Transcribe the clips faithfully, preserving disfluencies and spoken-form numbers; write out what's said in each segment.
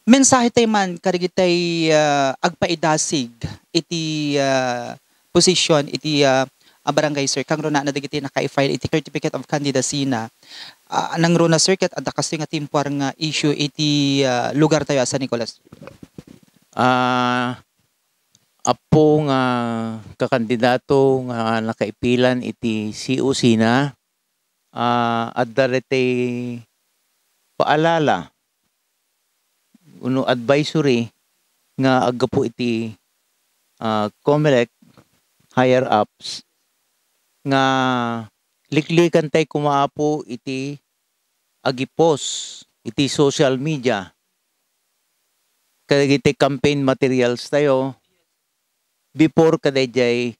Mensahe tayo man kadagitay, ah, agpaidasig iti, ah, position iti, ah, ah, barangay, sir. Kangruna, dagiti naka-file iti certificate of candidacy na. Ah, nangruna, sir, ket adda kastoy nga temporal nga issue iti, ah, lugar tayo a San Nicolas. Ah, apo nga kakandidato nga nakaipilan iti C O C na, ah, adda daytoy paalala wenno advisory nga aggapu iti, ah, Comelec higher ups nga liklikan tay koma, apo, iti agi-post iti social media kadagiti campaign materials tayo before kadaydiay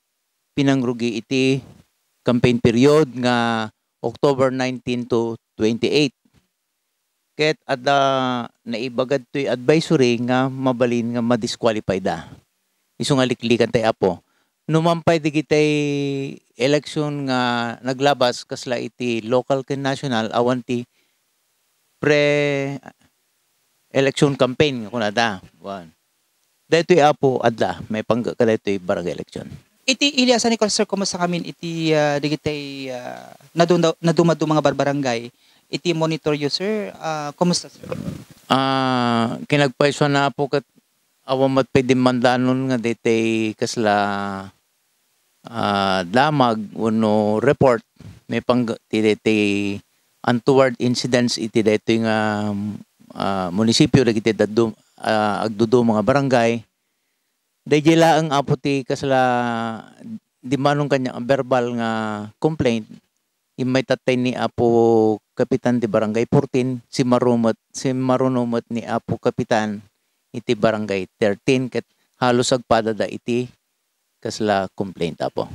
pinangrugi iti campaign period nga October nineteen to twenty-eight. Ket adda naibaga ditoy advisory nga mabalin nga ma-disqualify da. Isu nga liklikan tay, apo. Numan pay dagitay election nga naglabas, kasla iti local ken national, awan ti pre-election campaign nga kunada. Wan. Daytoy, apo, adda maipanggep kadaytoy barangay election. Iti ili a San Nicolas, sir, kumusta ngamin iti, ah, dagitay, ah, naduma-, nadumaduma nga barbarangay? Iti monitor yo, sir, ah, kumusta, sir? Ah, kinagpaysuan na, apo, ket awan met pay dimmandanon nga daytoy kasla, ah, damag wenno report maipanggep ti daytoy untoward incidents iti daytoy nga, ah, munisipio dagiti dadum-, ah, agduduma nga barangay. Daydiay laeng, apo, ti kasla dimmanon kaniak verbal nga complaint. Immay tattay ni Apo Kapitan ti Barangay fourteen, simmaruno met, simmaruno met ni Apo Kapitan iti Barangay thirteen, ket halos agpadada iti kasla complaint, apo.